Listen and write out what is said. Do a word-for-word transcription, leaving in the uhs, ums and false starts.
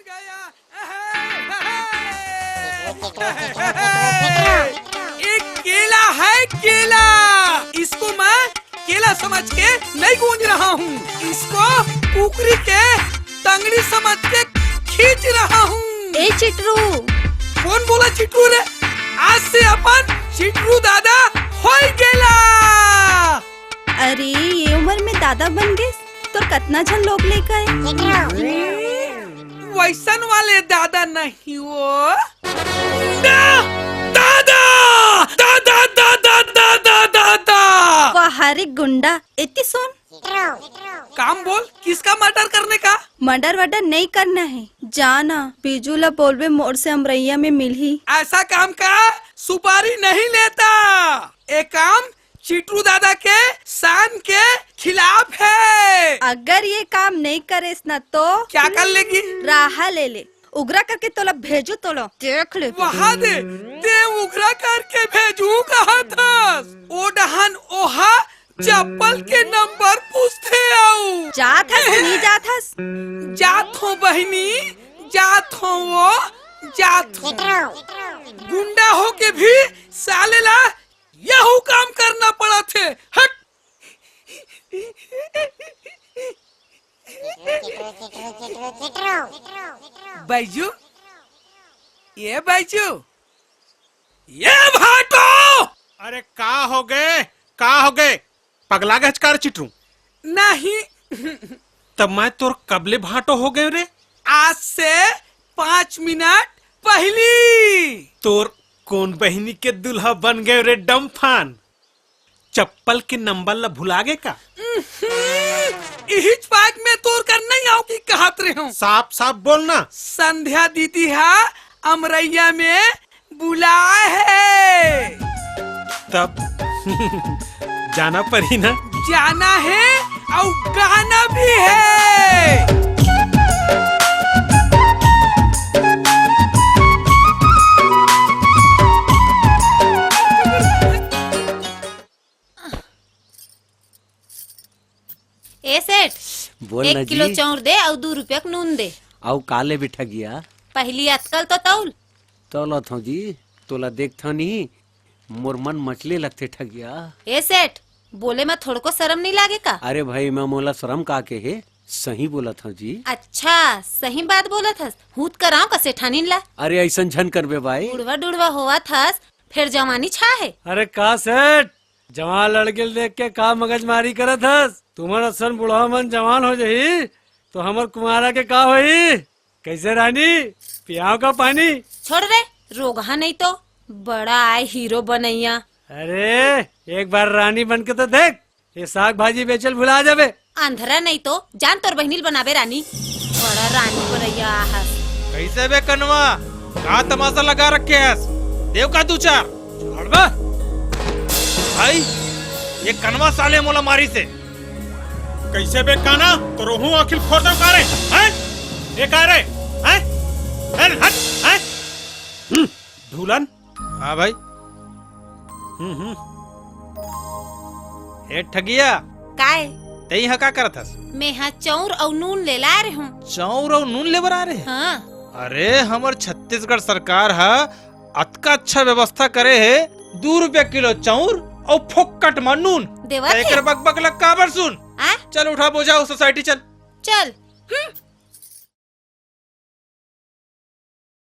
गया। एक केला है, केला। इसको मैं केला समझ के नहीं गूंज रहा हूँ, इसको कुकरी के तंगड़ी समझ के खींच रहा हूँ। ए चिटरू। कौन बोला चिटरू रे? आज से अपन चिटरू दादा होई गेला। अरे, ये उम्र में दादा बन गए, तो कतना झन लोग लेकर आए? वैसन वाले दादा नहीं वो। दा-, दादा! दादा, दादा, दादा, दादा! वाह रे गुंडा, इतनी सुन। काम बोल, किसका मर्डर करने का? मर्डर वर्डर नहीं करना है, जाना। बीजू ला बोलबे मोर से अमरैया में मिलही। ऐसा काम का सुपारी नहीं लेता। ये काम चिटरू दादा के शान के खिलाफ है। अगर ये काम नहीं करेस ना तो क्या कर लेगी? राह ले ले, उगरा करके तोला भेजू तोला, देख ले। वहा दे, ते उगरा करके भेजू कहा थस। ओ डहन ओहा चप्पल के नंबर पूछथे अऊ। जात हस कि नहीं जात हस? जात हो बहिनी, जात हो वो, जात हो। गुंडा हो के भी साले ला यहू काम करना पड़ा थे। हट। बैजू, ये बैजू, ये भाटो! अरे का हो गए, का हो गए? पगला गए हच का रे चिटरू? नहीं। तब मैं तोर कबले भाटो हो गए रे? आज से पाँच मिनट पहली। तोर कौन बहिनी के दुल्हा बन गए रे डम्फान? चप्पल के नंबर ला भुला गे का? उहुं, इहिच पाग में तोर कर नहीं आऊंगी कहत रहे हूँ। साफ साफ बोलना। संध्या दीदी हा अमरैया में बुलाए है। तब जाना पड़ी ना। जाना है और गाना भी है। ए सेठ, बोल ना एक किलो जी। चाउर दे अउ दू रुपया के नून दे। अउ का लेबे ठगिया? पहली अतकल तो तौल। तौलत हौं जी, तोला देखथौं नहीं, मोर मन मचले लगथे ठगिया। ए सेठ, बोले म थोड़को शरम नहीं लागे का? अरे भाई, मैं मोला शरम का के हे, सही बोलत हौं जी। अच्छा, सही बात बोलत हस, हूत कराओ का सेठानीन ला। अरे ऐसन झन करबे भाई। बुढ़वा डुढ़वा होवत हस, फेर जवानी छा हे। अरे का सेठ, जवान लड़के ल देख के का मगजमारी करत हस? तुमन असन बुढ़वा मन जवान हो जही, तो हमर कुमारा के का होही? कैसे रानी, पियाव का पानी? छोड़ रे, रोगहा नहीं तो, बड़ा आय हीरो बनैया। अरे, एक बार रानी बन के तो देख, ये साग भाजी बेचल भुला जाबे। अंधरा नहीं तो, जान तोर बहिनी ल बनाबे रानी। बड़ा रानी बनैया आहस। कैसे बे कनवा, का तमाशा लगा रखे हस? देव का दू चार? छोड़ बे। भाई, ये कनवा साले मोला मारी से। कैसे बे काना, तोर हूँ आँखी ल फोड़ दव का रे? हैं? ये का रे? हैं? हैं? हट, हैं? हम्म, ढूलन। हाँ भाई। हम्म, हम्म। ए ठगिया। काय? तेई हा का करत हस? मैं हा चाउर अउ नून ले ला रहे हूँ। चाउर अउ नून ले बर आ रहे? हाँ। अरे, हमर छत्तीसगढ़ सरकार हा अतका अच्छा व्यवस्था करे हे, दू रुपया किलो चाउर अउ फोकट मा नून। देवत त एकर हे। बकबक ल काबर सुन? आ? चल उठा बोझा अउ सोसाइटी चल। चल। हम्म।